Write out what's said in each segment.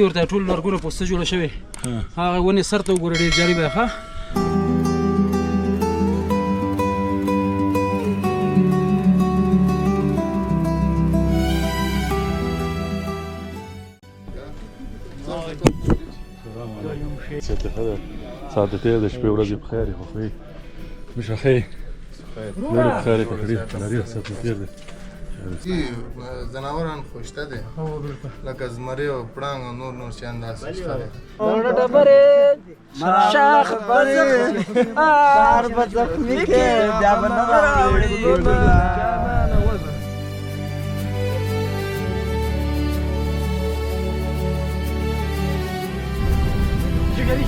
ورته ټول لرګونه پوسته جوړه شوې، هغه ونې سر ته وګوره، ډېر جالبه ده. ښه ساعت تیر د شپې ورځې په خیر، خو ښه مشه ښه نور په خیر په خیر لري. ساعت تیر دی. ځناوران خو شته دی، لکه زمری او پړانګ او نور نور شیان داسې شته دی. ډبرې شاخ بزخ کار به زخمي کې بیا به نه راوړي. شکر دی.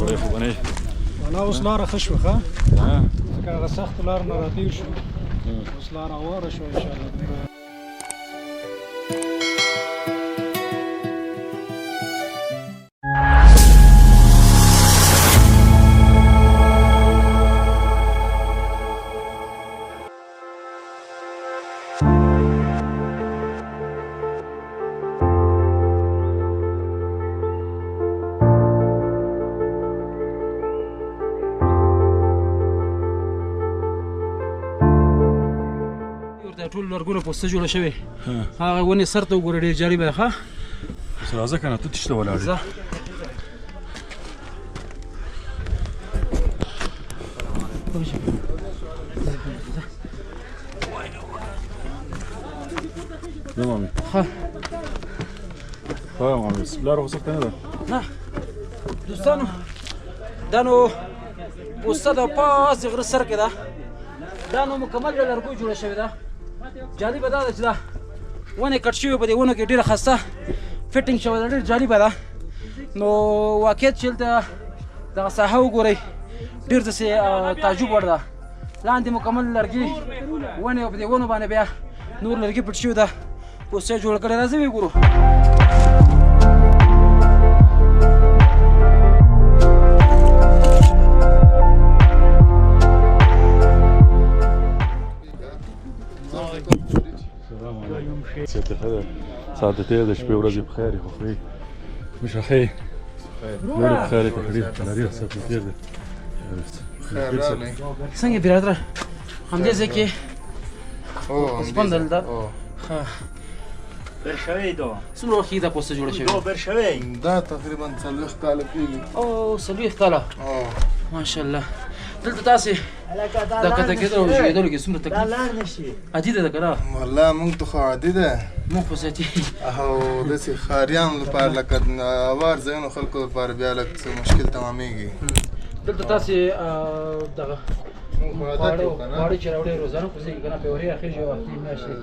سړی خو به نه ولا اوس لاره ښه شوه، ښه، ځکه هغه سخته لار نه راتېر شو، اوس لاره هواره شوه انشاءالله. دومره ورته ټول لرګونه پوسته جوړه شوې، هغه ونې سر ته وګوره، ډېر جالبه ده. ښه اوس راځه که نه، ته تشته ولاړ یې. ځه. نه مامي. ښه. ښه مامي، لاره خو سخته نه ده. نه دوستانو، دا نو پوسته د پاس د غره سر کې ده، دا نو مکمل له لرګو جوړه شوې ده. جالبه دا ده چې دا ونې کټ شوې، په دې ونو کې ډېره ښایسته fitting شوې ده، ډېر جالبه ده. نو واقعیت چې دلته دغه ساحه وګورئ، ډېر داسې تعجب وړ ده. لاندې مکمل لرګي ونې او په دې ونو باندې بیا نور لرګي پټ شوي ده، پوسته یې جوړه کړې. راځئ وګورو. سلام علیکم. صحت ښه ده؟ ساعت تیر د شپې ورځې په خیر، خو ښه مشه ښه نور په خیر په خیر لري. ساعت تیر دی. خیر راغلی. څنګه برادره، همدې ځای کې هو. اوسپندل ده. هو. ښه. برشوي دو. څومره وخت کېږي دا پوسته جوړه شوې؟ دو برشوي. دا تقریبا 40 کاله کېږي. او 40 کاله؟ هو. ماشاءالله. دلته تاسې دا کته کېدل او ژوېدلو کې څومره دا تکلیف لار نشي؟ عادي ده که نه؟ والله موږ ته خو عادي ده. موږ خو زیاتي او داسې ښاریانو لپاره، لکه اوار ځایونو خلکو لپاره بیا لږ څه مشکل تمامېږي. دلته تاسې دغه موږ خو عادت خواړه یو که نه. خواړه چې راوړئ، روزانه کوزېږي که نه، پیورې راخېژي او هفتې میاشتې؟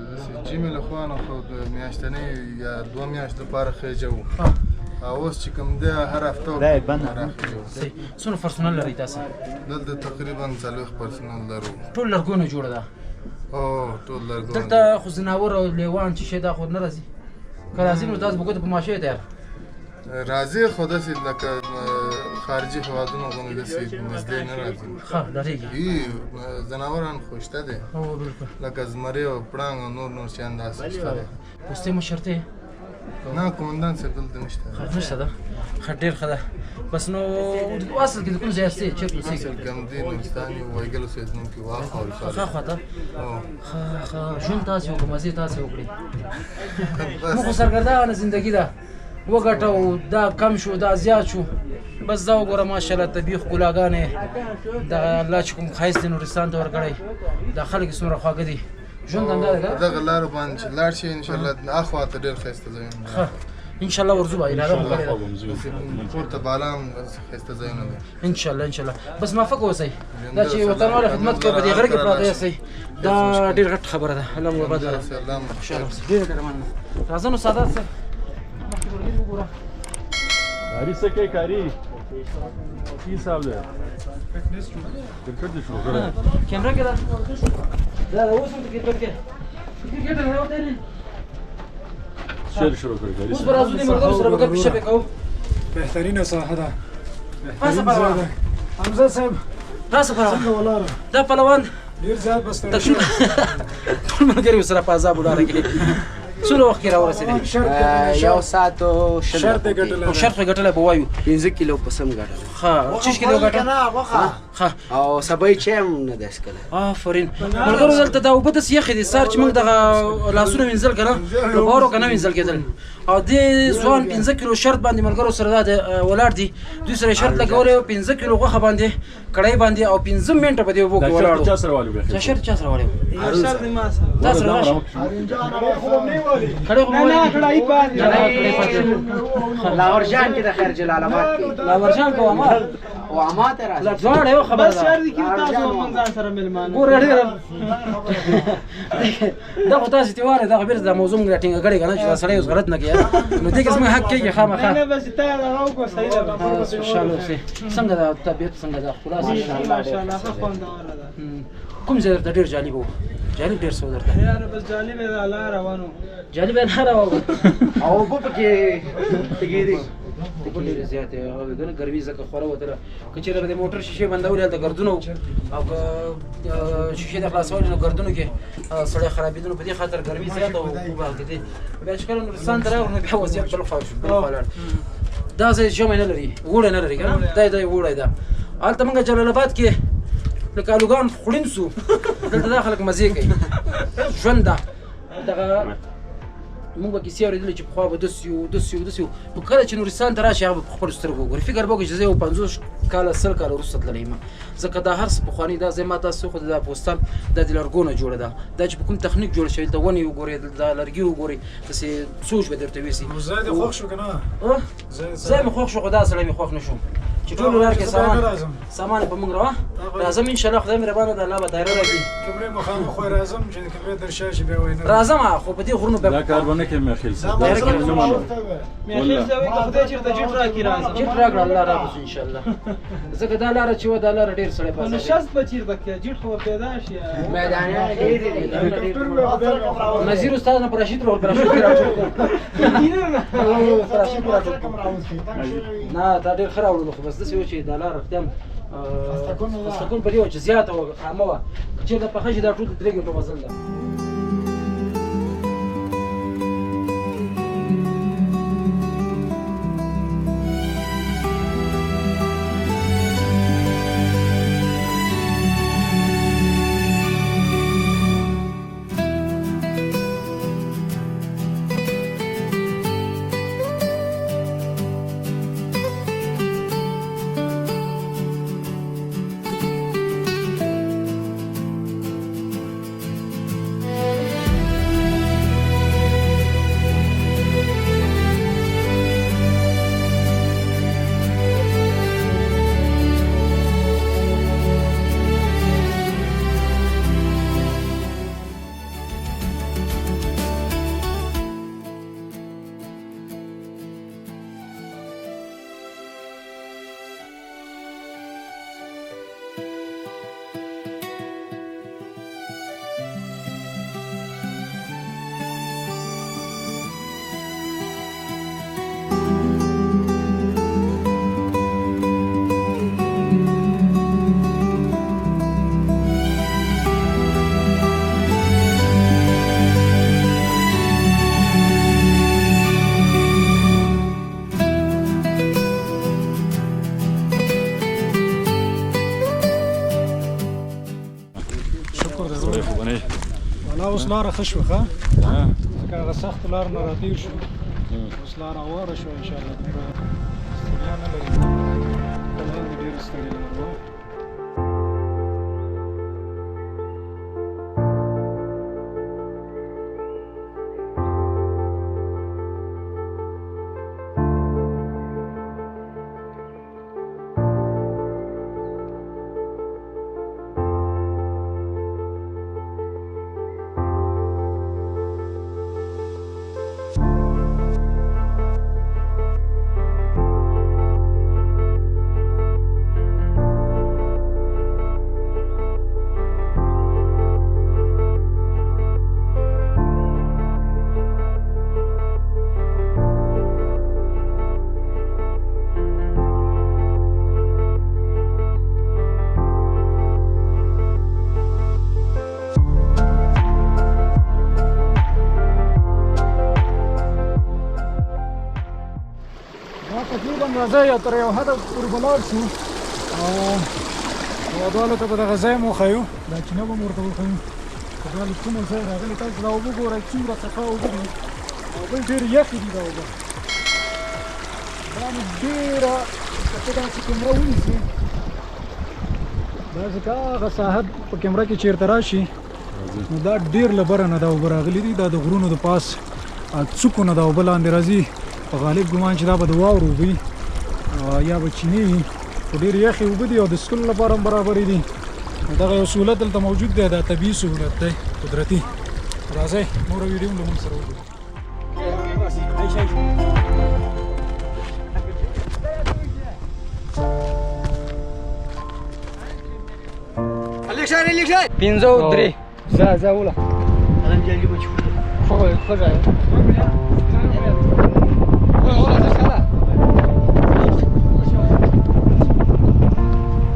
جیمې له خوا نه خو د میاشتنۍ یا 2 میاشتې لپاره خېژوو، او اوس چې کوم دی هر هفته دا یې بنده. راخېژوو. صحیح. څومره پرسونل لرئ تاسې؟ دلته تقریبا 40 پرسونل لرو. ټول لرګونه جوړه ده؟ او ټول لرګونه. دلته خو ځناور او لیوان چې شی دا خو نه راځي؟ که راځي نو تاسو به ګوته په ماشه یې تیار. راځي خو داسې لکه خارجي هېوادونو غوندې داسې نږدې نه راځي. ښه، ډارېږي. ای ځناوران خو شته دی. هو بالکل. لکه زمری او پړانګ او نور نور شیان داسې شته دی. پوستې مو شرطې؟ نه، قومندان صاحب دلته نشته. ښه، نشته ده. ښه، ډېر ښه ده. بس نو اصل کې د کوم ځای یاستئ، چېرته اوسېږئ؟ اصل کې همدې نورستان یو وایګل اوسېدونکي واخوا ولسوالۍ. ښه خواته. هو. ښه ښه، ژوند تاسې وکړو، مزې تاسې وکړئ. بس. موږ خو سرګردانه زندګي ده، وګټه او دا کم شو دا زیات شو. بس دا وګوره، ماشاءالله طبیعي ښکلاګانې دغه الله چې کوم ښایست دی نورستان ته ورکړی، دا خلک یې څومره خواږه دي. ژوند همدا ده که دغه لارو باندې چې لاړ شي انشاءالله اخوا ته ډېر ښایسته ځایونه دي. ښه، انشاءالله ورځو به، اراده مو کړې ده. پورته بالا هم داسې ښایسته ځایونه دي. انشاءالله انشاءالله. بس موافق اوسئ، دا چې وطنواله خدمت کوي، په دې غره کې پراته یاستئ، دا ډېر غټ خبره ده. الله مو آباد لره. الله مو خوشحاله اوسئ. ډېره ډېره مننه. راځه نو سادات صاحب، مخکې ورغلي وګوره. کاري څه کوي؟ کاري کی صاحب دی، کرکټ دې شروع کړی. کیمره کې ده، دا اوس هم کرکټ کې. شعر شروع کړی. اوس به راځو دې ملګرو سره به ګپ شپې کوو. بهترینه ساحه ده، بهترین ځای ده. حمزه صاحب راسه پهلوان، څنګه ولاړه؟ دا پهلوان ډېر زیات به ستړی شو. ټول ملګري ورسره په عذاب لاره کې. څومره وخت کې راورسېدې؟ یو ساعت او شل. شرط یې ګټلی. او شرط یې ګټلی به وایو. 5 کیلو په سم ګټلی. ښه، چیش کې دې وګټه؟ ښه. او سبا یې چای هم نه دی څښلی. آفرین. ملګرو دلته دا اوبه داسې یخې دي، سهار چې موږ دغه لاسونه وینځل که نه، نو باور وکړه نه وینځل کېدل. او دې ځوان 5 کیلو شرط باندې ملګرو سره دا ولاړ دي، دوی سره شرط لګولی و 5 کیلو غوښه باندې کړی باندې، او 5 منټه په دې اوبو کې ولاړ. چا سره والي؟ چا شرط چا سره والي؟ تا سره راشه. کړی خو نه، کړی پاتې. لاورجان کې د خیر جلال آباد کې. لاورجان کوه ما او ما ته راځه. لا دواړه یو خبره ده. شرط کې تاسو مونږ ځان سره ملمانه ګوره ډېره دا خو تاسو ته واره، دا خو بیرته دا موضوع مونږ راټینګه کړې که نه، چې دا سړی اوس غلط نه کوي، نو دې کې زموږ حق کېږي خامخا. نه بس ته هغه وکړه، صحیح ده. خوشحاله اوسې. څنګه ده طبیعت، څنګه ده ښکلا؟ ماشاءالله ښه خوندوره ده. کوم ځای درته ډېر جالب و؟ جالب ډېر څه و درته؟ یاره بس جالب ده لاره روانو، جالب لاره وه او اوبه پکې تږې دي. اوبه ډېرې زیاتې وې که نه، ګرمي ځکه خوره وتله. که چېرې به د موټر شیشې بندولې هلته ګردونه وو، او که شیشې د خلاصولې نو ګردونو کې سړی خرابېدو، نو په دې خاطر ګرمي زیاته وه، اوبه هلته دي. بیا چې کله نورستان ته راغلو نو بیا وضعیت بل خوا شو، بل خوا لاړ. دا ځای ژمی نه لري، اوړی نه لري که نه، دا دی اوړی ده. هلته موږ جلال اباد کې لکه الوګان خوړین سو، دلته دا خلک مزې کوي، ژوند ده. دغه موږ به کیسې اورېدلې چې پخوا به داسې وو، داسې وو، داسې وو، خو کله چې نورستان ته راشي هغه به په خپلو سترګو وګوري. فکر به وکړي چې زه یو 50 کاله 100 کاله وروسته تللی یم، ځکه دا هر څه پخوانی. دا ځای ما تاسو خو دا پوسته دا د لرګو نه جوړه ده، دا چې په کوم تخنیک جوړ شوی، دلته ونې وګورئ، دلته لرګي وګورئ، داسې سوچ به درته ویسي. ځای دې خوښ شو که نه؟ ځای مې خوښ شو، خو دا سړی مې خوښ نه شو چې ټول لار کې سامان په موږ راوه. راځم ان شاء الله، خدای مهربانه ده، الله به دایره راکړي. کمرې مخامخ وای راځم، چې د کمرې تر شا شي بیا وای نه راځم، خو په دې غرونو بیا دا کار به نه کوي. میاخیل صاحب دایره کې نه منم. میاخیل صاحب که خدای چېرته جیټ راکړي راځم. جیټ راکړه الله راکړي ان شاء الله، ځکه دا لاره چې وه دا لاره ډېر سړی پاسه. نو شخص به چېرته کړي، جیټ خو به پیدا شي. میدانیان ډېر دي. نظیر استاد نه پر رشید راوړ، پر رشید کې راټول کړو، پر رشید کې راټول کړو. نه تا ډېر ښه راوړلو، خو بس داسې و چې دا لاره رښتیا هم خستکون په دې وه چې زیاته وه، خامه وه. که چېرته پخه شي دا ټول 3 ګنټو مزل ده. اوس لاره ښه شوه، ښه ځکه هغه سخته لاره نه راتېر شو، اوس لاره هواره شوه ان شاء الله، دومره ستړیا نه لري. وړاندې ډېره ستړې لاره وه. دوستان راځئ یا تر یو حده پورې به لاړ شو او هېوادوالو ته به دغه ځای هم وښیو، دا چینه به هم ورته وښیو چې دا له کومه ځایه راغلي. تاسو دا اوبه ګورئ څومره صفا اوبه دي او بل ډېرې یخې دي دا اوبه. دا نو ډېره که ته داسې کیمره ونیسې داسې که هغه ساحه په کیمره کې چېرته راشي نو دا ډېر له بره نه دا اوبه راغلي دي. دا د غرونو د پاس څوکو نه دا اوبه لاندې راځي. په غالب ګمان چې دا به د واورو اوبه وي یا به چینې وي، خو ډېرې یخې اوبه دي او د څښلو لپاره هم برابرې دي. دغه یو سهولت دلته موجود دی، دا طبیعي سهولت دی قدرتي. راځئ نوره ویډیو هم له موږ سره وګورئ. پنځه او درې. ځه ځه وله.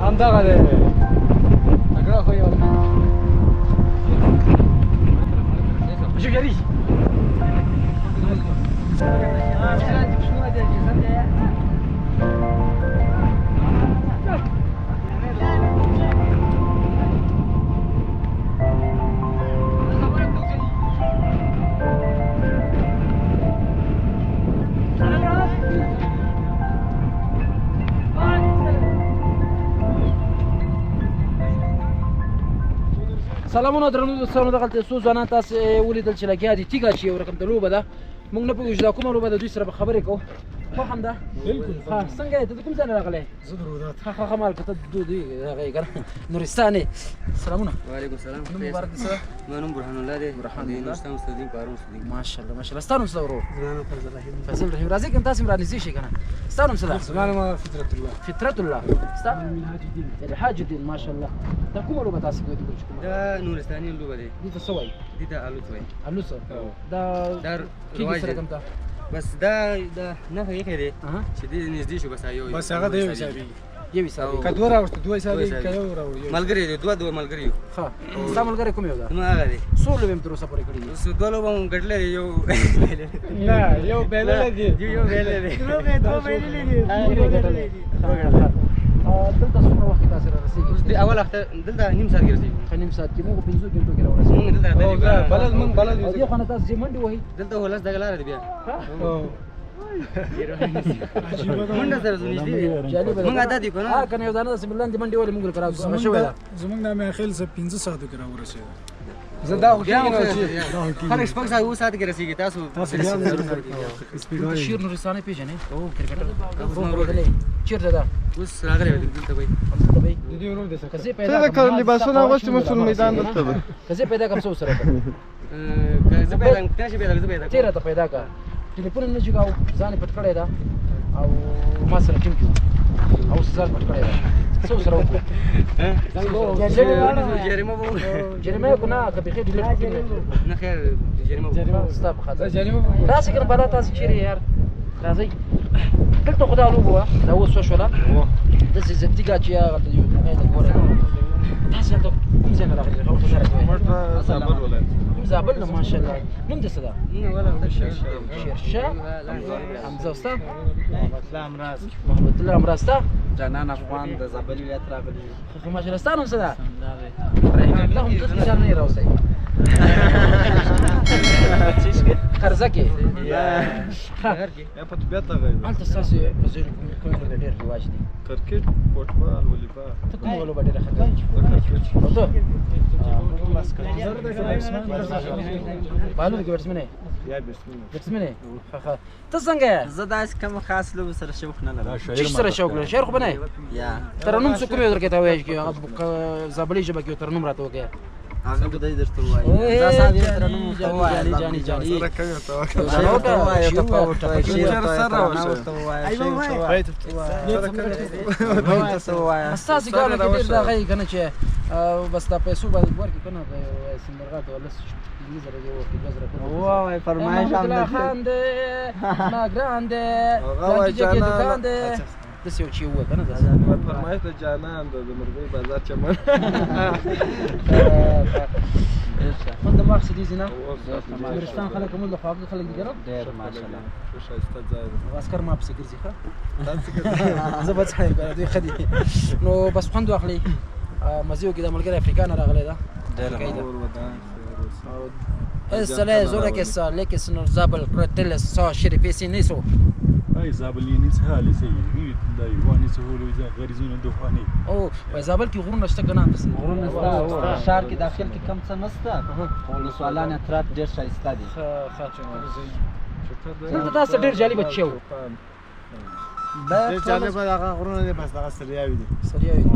همدغه دی. تکړه خو یې سلامونه درنو دوستانو، دغلته څو ځوانان تاسې ولیدل چې لګیا دي تیږه چې یو رقم د لوبه ده. موږ نه پوهېږو چې دا کومه لوبه ده، دوی سره به خبرې کوو. خوښ هم ده؟ بالکل. ښه، څنګه یې؟ ته د کوم ځای نه راغلی؟ زه د رودات. ښه ښه ښه، مال که ته دوی هغه یې که نه نورستان یې. سلامونه. وعلیکم السلام. نوم مبارک دې څه ده؟ زما نوم برهان الله دی. برهان د الله. نورستان استادین پارون استادین. ماشاءالله ماشاءالله. ستا نوم څه ده ورور؟ زما نوم فضل رحیم. فضل رحیم. راځئ که تاسې هم رانږدې شئ که نه. ستا نوم څه ده؟ زما نوم فطرت الله. فطرت الله. ستا؟ منهاج الدین. الحاج الدین. ماشاءالله. دا کومه لوبه تاسې کوئ؟ چې کومه؟ دا نورستاني لوبه دی. دې ته څه وایي؟ دې ته الوڅ وایي. الوڅ. دا دا کېږي رواج څه دی. رقم ته؟ بس دا دا نښه ایښی دی اها. چې دې نږدې شو بس یو بس هغه د یو حسابېږي. یو حسابېږي. که دوه راوړو دوه حسابېږي، که یو راوړو یو. ملګری دی، دوه دوه ملګري یو. ښه، ستا ملګری کوم یو ده؟ زما هغه دی. څو لوبې هم تر اوسه پورې کړې دي؟ اوس دوه لوبه مو ګټلې دی، یو نه یو بایللی دی. یو بایللی دی. دوه بایللي دي. دوه ګټلې دي. دلته څومره وخت کې تاسې را رسېږئ؟ اوس د اول هفته دلته نیم ساعت کې رسېږو. ښه، نیم ساعت کې موږ پنځو ګنټو کې راورسېږو. موږ دلته راغلي یو. بلد موږ بلد او یو. دې خوا نه تاسې منډې وهئ؟ دلته خو لس دغه لاره دی بیا. منډه سره زو نږدې دی. جالبه ده. موږ عادت یو که نه؟ ها که نه یو دانه داسې لاندې منډې ولې موږ لکه هغه شوې ده. زمونږ د میاخېل څه 5 ساعتو کې راورسېده. زه دا خو کېږي نو چې خلک شپږ ساعت اووه ساعت کې رسېږي، تاسو تاسو بیا شیر نورستاني پېژنې؟ کرکټر چېرته ده؟ اوس راغلی دی دلته به دلته به د دې ورور دی. که زه پیدا ته د لباسونه اغوستي مسول میدان دلته دی. که زه پیدا کړم څه ورسره وکړم؟ که زه پیدا کړم، تاسو پیدا کړم، زه پیدا کړم. تېره ته پیدا کړه، ټلیفون نه جګاو، ځان یې پټ کړی ده او ما سره ټیم کې او اوس ځان پټ کړی ده. څه ورسره وکړو؟ جریمه به جریمه یې کو نه، که بیخي ډیلیټ کړي. نه خیر، جریمه به ستا په خاطر راسئ که نه. بلا تاسې چېرې یار؟ راځئ دلته خو دا لوبه وه، دا اوس وشوله. داسې تیږه چې هغه یو هغې ته ګوره. تاسې هلته کوم ځای نه راغلي؟ ورته نه راته وایي. موږ زابل ولایت. کوم زابل نه؟ ماشاءالله. نوم دې څه ده؟ شېرشاه حمزه. ستا؟ محمد الله امراض. ستا؟ جانان افغان د زابل ولایت راغلی. ښه ماشاءالله. ستا نوم څه ده؟ ریحان الله. هم ته ځان نه راوستئ قرضه کې؟ یا په طبیعت هغه دی. هلته ستاسې په ځای کوم لوبې ډېر رواج دی؟ کرکټ، فوټبال، والیبال. ته کومه لوبه ډېره ښه کوې؟ کرکټ. او ته؟ بالو کې بیټسمن یې؟ یا بیټسمن. بیټسمن یې؟ ښه ښه. ته څنګه یې؟ زه داسې کوم خاص لوبو سره شوق نه لرم. چیش سره شوق لرې؟ شعر خو به نه یې؟ یا ترنم څه کوم یو درکې ته وایي چې هغه زابلي ژبه کې ترنم راته وکړې؟ هغه به دی درته ووایي. زه صاحب یې ترنم ورته ووایه. جاني جاني سره کوي ورته وکړه. شعر ورته ووایه، ټپه ورته ووایه، شعر سره ورته ووایه، ترانه راوشه. ورته ووایه، شعر ورته ووایه، څه ووایه. ستاسې ګانو کې ډېر دا غږ که نه چې بس دا پیسو باندې ورکړي که نه سندرغاړي ته لس 5,000 دې ورکړي، 2,000. ووایه فرمایش هم محمد دی. خان دی، زما ګران دی، هغه وایي پلانکي جګې جانان. دکان دی، داسې یو چې ووایه که نه داسې. فرمایش د جانان د مرغۍ بازار چمن. خوند د ماخ دي نه نورستان خلک هم د خواږه خلک دي کنه؟ ډېر ماشاءالله. ښایسته ځای دی. عسکر ما پسې ګرځي، ښه زه به څه دوی ښه دي. نو بس خوند واخلئ، مزې وکړئ. دا ملګری افریقا نه راغلی ده. السلام زورك لكس زابل كرتل سا شربيسي نيسو اي زابليني سهالي سي دای وانی سهولو اذا غريزونه دوخاني. او په زابل کې غرونه شته کنه؟ غرونه شته، ښار کې داخل کې کم څه نشته، خو ولسوالان اطراف ډېر ښایسته دي. ښه ښه. دلته تاسو ډېر جالبه چی و؟ ډېر جالبه دغه غرونه دي، بس دغه سریاوي دي. سریاوي دي.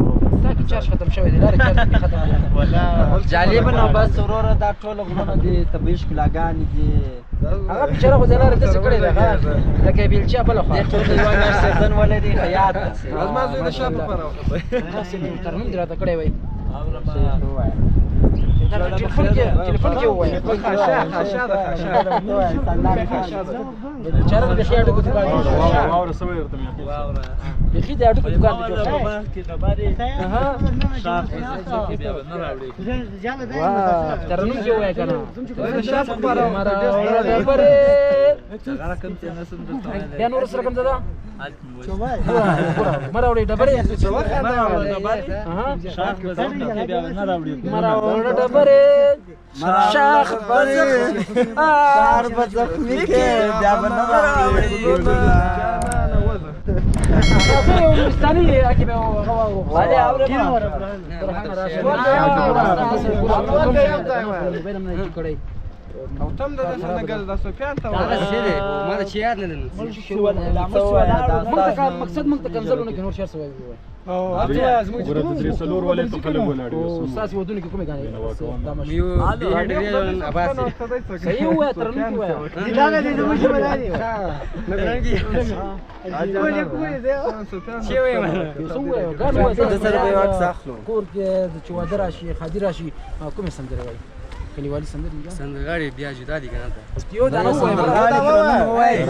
تا کې چارج ختم شوی دی، لارې چارج کې ختم دی. جالبه نو بس وروره دا ټول غرونه دي، طبیعي ښکلاګانې دي. هغه بیچاره خو د لارې داسې کړې ده لکه بیلچه بله خوا. دې ټول یوه میاشت سیزن ولري خیاط شي. زما زوی د شا په پاره داسې ترنم دې راته کړی وای. ټلیفون کې، ټلیفون کې ووایه. خاشا خاشا ده، خاشا خاشا ده. بیچاره د بیخي هډوکو دکان جوړ شوی. واوره سوی درته مې بیخي د هډوکو دکان دی جوړ شوی. ترنم کې ووایه که نه. بیا نور سره کوم ځای ده؟ مه راوړئ ډبرې، مه راوړه ډبرې، شاخ ښار به زخمي کې بیا به نه راوړي. زه یو نورستاني کې به ولې اورم؟ او تم د څنګه د سفیان ته هغه څه دی ما ته چې یاد نه دی. موږ ته مقصد موږ ته کنځلونه کې نور شعر څه وایي؟ ګوره د درې څلور ولې ته خلک ولاړ یو. ستاسو ودونو کې کومې ګانې دا مشهور؟ یو ډېر صحیح ووایه، ترنم کې ووایه. یو څه ووایه، ګان ووایه. د سره به یو عکس اخلو. کور کې چې واده راشي، ښادي راشي، کومې سندرې وایي؟ کلیوالي سندرې دي؟ سندرغاړي بیا جدا دي کنه. یو دانه ووایه.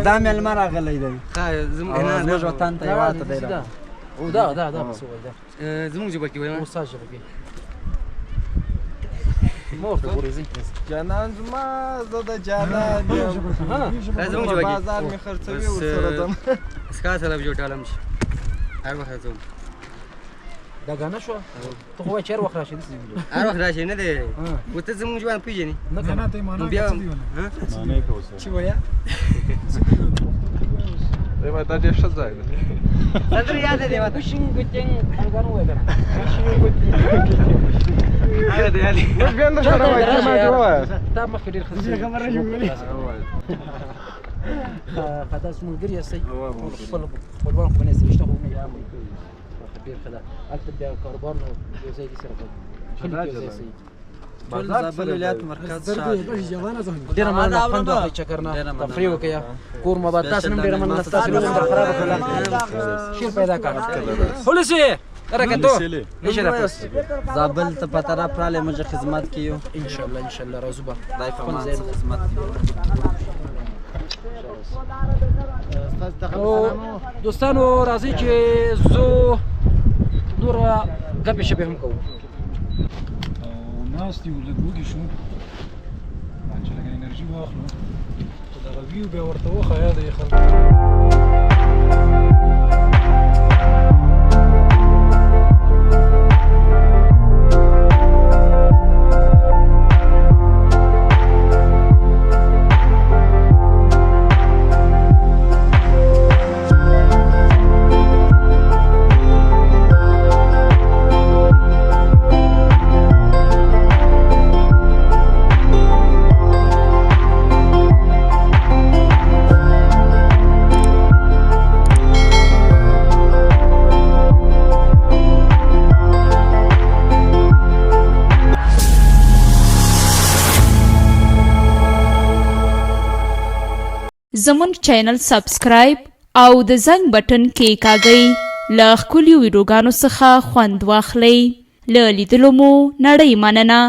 دا مېلمه راغلی دی ښه زموږ نه زموږ وطن ته، هېواد ته دی. او دا دا دا څه وایي؟ دا زموږ ژبه کې وایم. اوس ژبه کې مور ته ګورې ځي. جانان زما، زه د جانان یم، زموږ ژبه کې بازار مې خرڅوي ورسره ځم. سکا سره به جوړ شي هر وخت ځم. دا غانه شو، ته خو چې هر وخت راشي داسې. هر وخت راشي نه دی و، ته زموږ ژوند پیژنې نه کنه؟ ته معنا بیا څه دی ونه؟ معنی کوه چې وایه. دا ډېر ښه ځای دی. سندره یاد دی ماته. کوشنګ ګوتینګ هغه وایي کنه؟ هغه دی یاد. موږ بیا نه سره وایي چې ما دې ووایه. تا مخکې ډېر ښه ښه. تاسو ملګري یاستئ، خپل خپلوان خو به نه یاستئ، رشته خو نه؟ ډېر ښه ده. هلته بیا کاروبار نو یو ځای دي سره کلي کې یو ځای سئ. ټول زابل ولایت مرکز ښار. ډېره مننه، خوند واخلئ چکر نه، تفریح وکړئ، کور مو آباد. تاسو هم ډېره مننه، ستاسو لوبه در خرابه کړله. شعر پیدا کړه خلصي درکتو ايش. زابل ته په طرف رالی، موږ خدمت کې یو. ان شاء الله، ان شاء الله راځو به. خدای په امان، خدمت کې. دوستانو راځئ چې زه نور ګپې شپې هم کوو. او ناست یو، لږ وږي شو چې لږه انرژي واخلو، خو دغه ویو بیا ورته وښایه د خلکو. زموږ چینل سبسکرایب او د زنګ بټن کېکاږئ. له ښکلیو ویډیوګانو څخه خوند واخلئ. له لیدلو مو نړۍ مننه.